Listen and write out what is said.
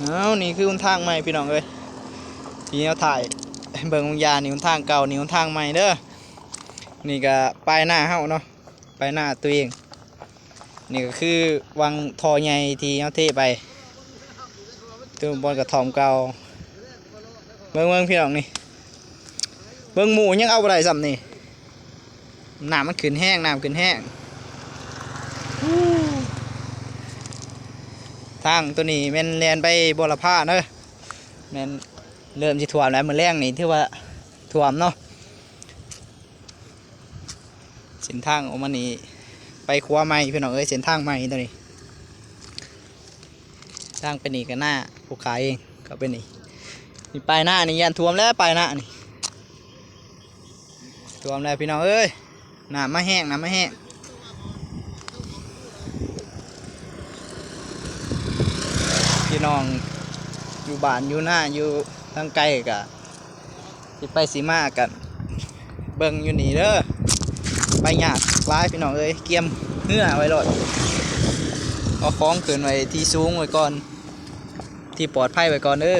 ເອົາ ນີ້ຄືຫົນທາງໃໝ່ພີ່ນ້ອງເອີຍ ທີ່ເຮົາຖ່າຍໃຫ້ເບິ່ງວາງຢານ. ນີ້ຫົນທາງເກົ່າ ນີ້ຫົນທາງໃໝ່ເດີ. ນີ້ກະປາຍນາເຮົາເນາະ ປາຍນາຕົວເອງ. ນີ້ກະຄືວັງທໍ່ໃຫຍ່ທີ່ເຮົາເທໄປ ຕົວບ່ອນກະທ່ອມເກົ່າ. ເບິ່ງໆ ພີ່ນ້ອງນີ້ ເບິ່ງໝູຍັງເອົາບໍ່ໄດ້ຊ້ຳນີ້. ນ້ຳມັນຂຶ້ນແຮງ ນ້ຳຂຶ້ນແຮງ. ທາງໂຕນີ້ແມ່ນແລ່ນໄປບົວລະພາເດີ ແມ່ນເລີ່ມຊິຖ້ວມແລ້ວ. ມື້ແລງນີ້ຖືວ່າຖ້ວມເນາະ. ເສັ້ນທາງອອກມານີ້ໄປຂົວໃໝ່ພີ່ນ້ອງເອີຍ ເສັ້ນທາງໃໝ່ໂຕນີ້. ທາງໄປນີ້ກະນາຜູ້ຂາຍເອງ ເຂົ້າໄປນີ້. ນີ້ປາຍນານີ້ຢ້ານຖ້ວມແລ້ວ ປາຍນານີ້ ຖ້ວມແລ້ວພີ່ນ້ອງເອີຍ. ນ້ຳມາແຮງ ນ້ຳມາແຮງ. ພີ່ນ້ອງຢູ່ບ້ານຢູ່ນາຢູ່ທາງໄກກະຊິໄປຊິມາກະເບິ່ງຢູ່ນີ້ເດີ. ໄປຍາກຫຼາຍພີ່ນ້ອງເອີຍ ກຽມເຮືອໄວ້ໂລດ ເອົາຂອງຂຶ້ນໄວ້ທີ່ສູງໄວ້ກ່ອນ ທີ່ປອດໄພໄວ້ກ່ອນເດີ.